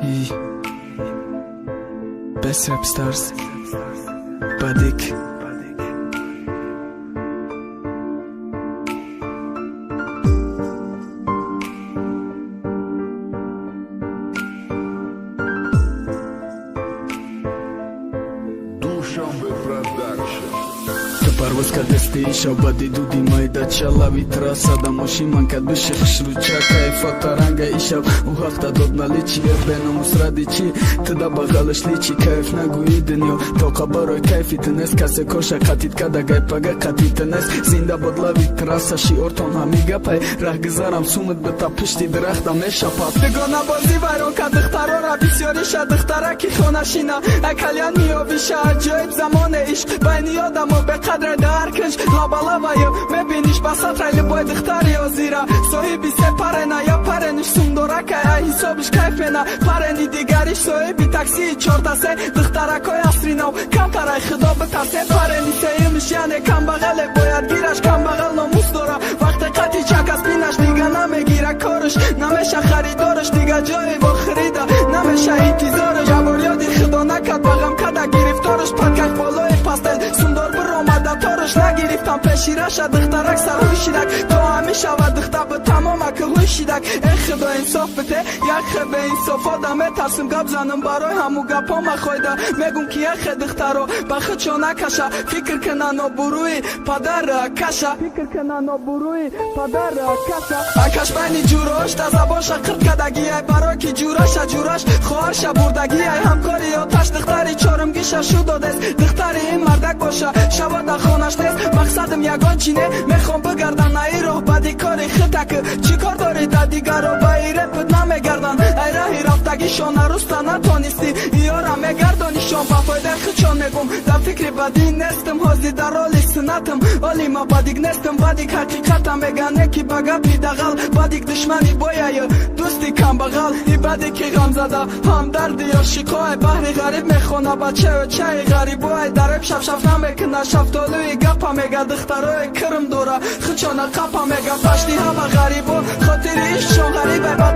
И Best Rap Stars. Бадик. Душанбе Production. Ту парвоз кардасти ишав, баъди дуди майда чалави трасса да мошин ман кад биши хушрӯча кайфотаранга ишав. Ӯ ҳақта дод наличие беномус ради чӣ ту да бағалаш личи кайф нагӯи дунё тоқа барои кайфи ту нест, касе коша қатид када гайпага қатид ту нест. Зинда бод лави трасса, шиортон ҳами гапай, раҳгузарам сумат бита пушти дарахта мешапад. Дугонабозӣ вайрон кад духтарора бисёриша, духтараки хонашина ай кальян меёвиша. Аҷоиб замоне ишқ байни одамо беқадре даркиш лабалаваю мебиниш ба сатрай любой духтари озира соҳиби се парена я парениш сумдоракай, ай ҳисобиш кайф мена парени дигариш соҳиби таксии чортасе. Духтаракои асри нав камтарай худо битарсе, парени сеюмиш яъне камбағале бояд гираш, камбағал номус дора, вақте қати чакас бинаш дига намегира, корш намеша харидораш, дига ҷои вохирида намеша интизораш. Ябор ёди худо накард, ба ғам када гирифтораш, падкак болои пастел сундор биромада тораш нагирифтам пешираша, духтарак сарҳӯй шидак то ҳамин шава духта бу тамома кӯҳӯй шидак. Э худо, инсоф бите, як хе беинсофода метарсим гап занам, барои ҳаму гапома хойда мегум ки яхе духтаро ба худшо накаша, фикр кина нобурӯи падара каша, фикр кина нобурӯи падара каша. Акаш байни ҷурош да забонша қирт кадагиай, барои ки ҷураша ҷураш хоҳарша бурдагиай, ҳамкори оташ духтари чорумгиша шудодест, духтари ин мардак боша шаво дар хонаш нест. Мақсадам ягон чи не, мехом бигардам на ин роҳ бади кори хитак, чӣ кор дорӣ да дигаро ба ирепт намегарданд, ай раҳи рафтагишон наруста натонистӣ иёра мегардонишон ба фоидаи худшон. Мегум, дар фикри бадӣ нестам, ҳозир дар роли суннатам, оли ма бадик нестам, бадик ҳақиқатам мегане ки ба гапи дағал бадик душмани бояю дӯсти камбағал. И баде ки ғамзада ҳамдарди ошиқоай, баҳри ғариб мехона бачаю чаи ғарибоай, дареб шафшаф намекуна шафтолӯи гапа мега, духтарои кирм дора худшона қапа мега, пашти ҳама ғарибо хотири ишқшон ғарибай ба.